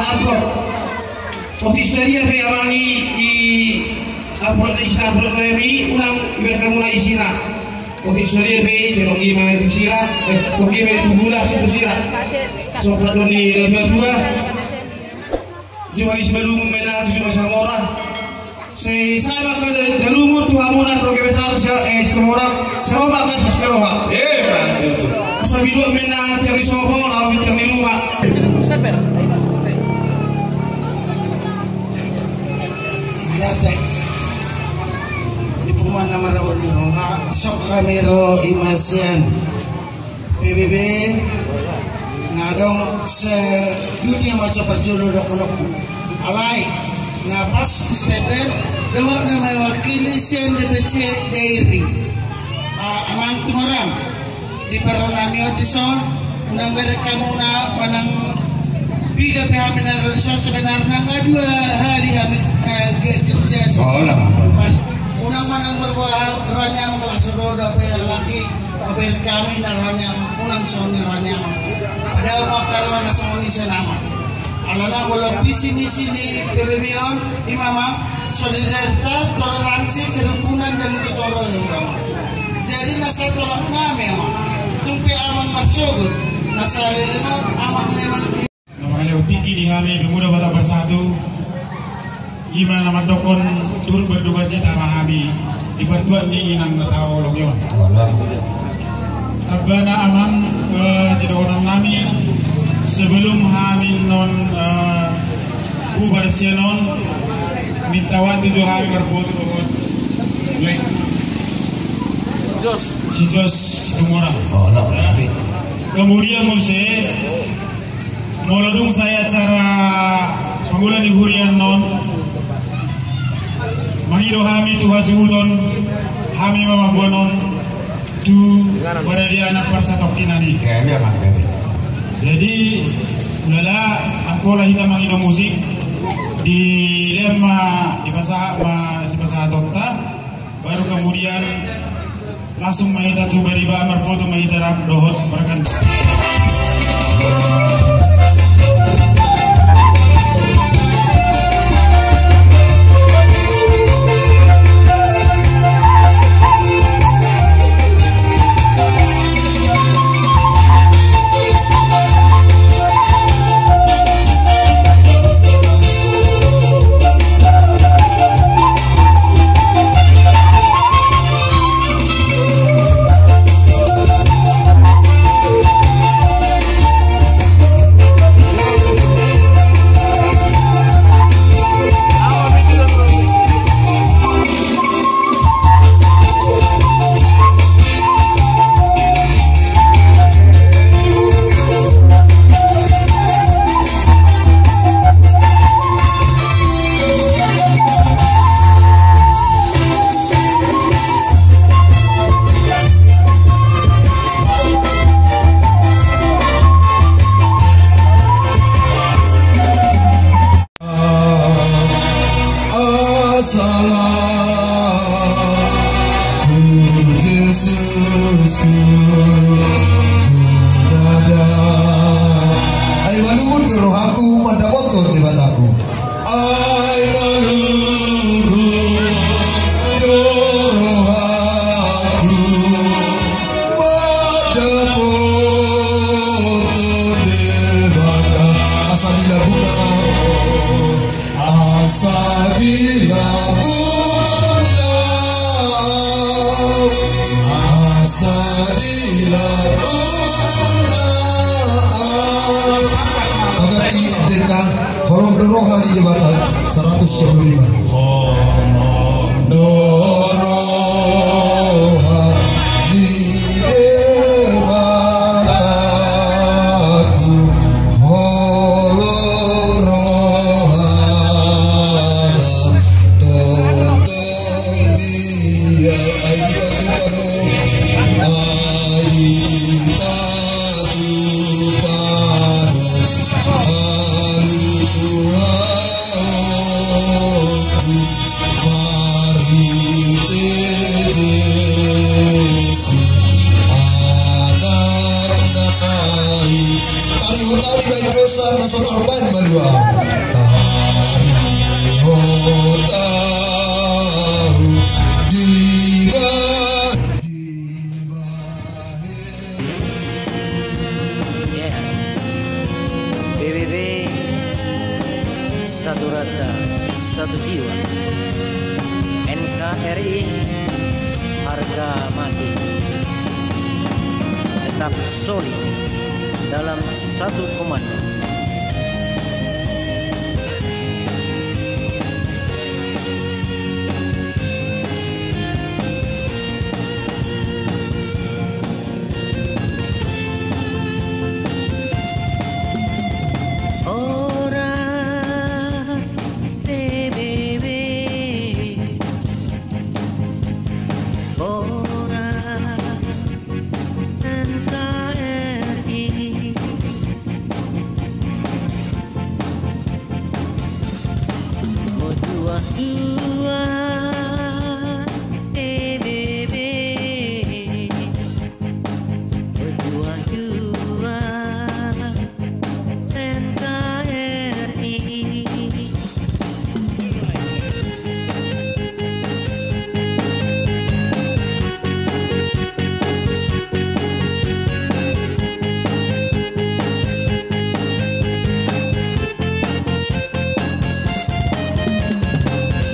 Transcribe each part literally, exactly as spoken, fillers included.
Amplop. Otik sadia pe amang i, i amplop na isina, amplop na i, unang ibereng hamu na isina. Otik sadia pe, sai tonggi ma i tu sira, eh, tonggi ma i tu gula, sai tu sira. Sopat do ni na tua-tua. Jumadi Simalungun ma inna tu jumadi Samora. Sai sama angka da-, dalungun tu hamu na keluarga besar Sia-, eh, Situmorang, sai ro ma angka Siroha. Eh, bagus. Asa binuat ma inna tiang ni sopo, laho ma tiang ni ruma. Mauliate. Di punguan na marhabot ni roha, songon hami ro i ma sian P B B na adong sedunia ma jo parjolo dohononku. Alai na pas Stephen dohot na mewakili sian D P C Dairi. Ah, amang Tumorang, di parroha nami on dison, unang bereng hamu na manang piga pe hami na ro dison, sebenarna nga dua hali hami, eh, ge-, kerja. Oh, lah. Unang manang marboha roha ni amang, laos ro dope lagi. Mabereng hami na roha ni amang, unang songon i roha ni amang. Padahal ma angka roha na songon i sian amang. Alana molo visi misi ni P B B on, i ma amang, solidaritas, toleransi, kerukunan, dan kegotong royongan, amang. Jadi na sai tolap nami, amang. Tung pe amang marsogot, na saleleng on amang memang. Na mangalean tingki di hami Pemuda Batak Bersatu, i ma na mandokkon turut berduka cita ma hami di partuat ni inang na taologi on. Tambana amang, eh, sidohonon nami, sebelum hami non, eh, bubar sian on, minta waktu jo hami marfoto dohot si Jos Situmorang. Oh, no, ya. Kemudian muse, molo dung sae acara pangula ni huria on, mangido hami tu hasuhuton, hami ma mamboan on tu paradiana parsatongkinan i. Jadi, ulala, anggo pola hita mangido musik, dilehon ma, dipasahat ma sipasahatonta. Baru kemudian langsung ma hita tu bariba, marfoto ma hita rap dohot markan. Asa laho tu Jesus hudada. Ai malungun do rohangku mandapothon Debataku. Ai malungun do rohangku mandapothon Debata. Asa dilabuna. Asa dilabuna. Asa dilabuna. Asa dilabuna. Holong do roha di Debata, seratus sepuluh lima. Holong do roha di Debataku, holong rohana tongtong dia. Ai dipatupa do, ai dipatupa do. N K R I harga mati. Tetap solid dalam satu komando. Horas P B B, horas N K R I. Ho juah-juah P B B, ho juah-juah N K R I.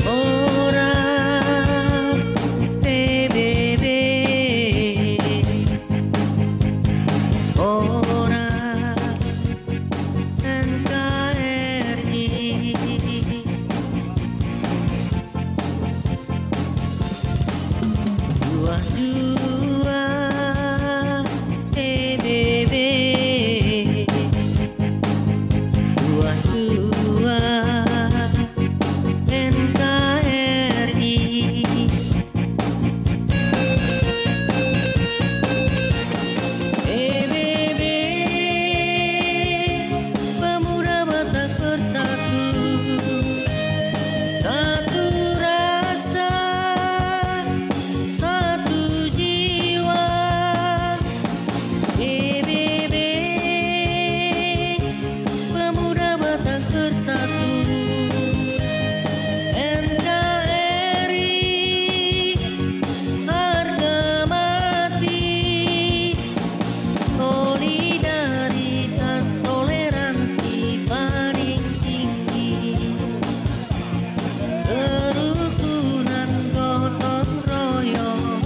Horas P B B, horas N K R I. Juah-juah P B B, juah-juah N K R I. P B B, Pemuda Batak Bersatu, satu rasa, satu jiwa. P B B, Pemuda Batak Bersatu, N K R I, harga mati, solidaritas, toleransi paling tinggi, kerukunan, gotong royong.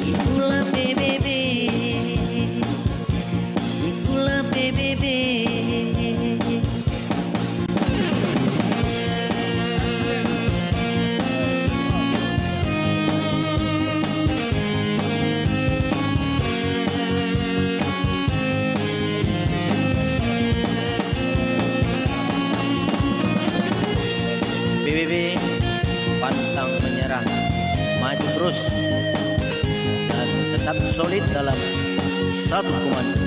Itulah P B B. Itulah P B B. P B B pantang menyerah, maju terus, dan tetap solid dalam satu komando.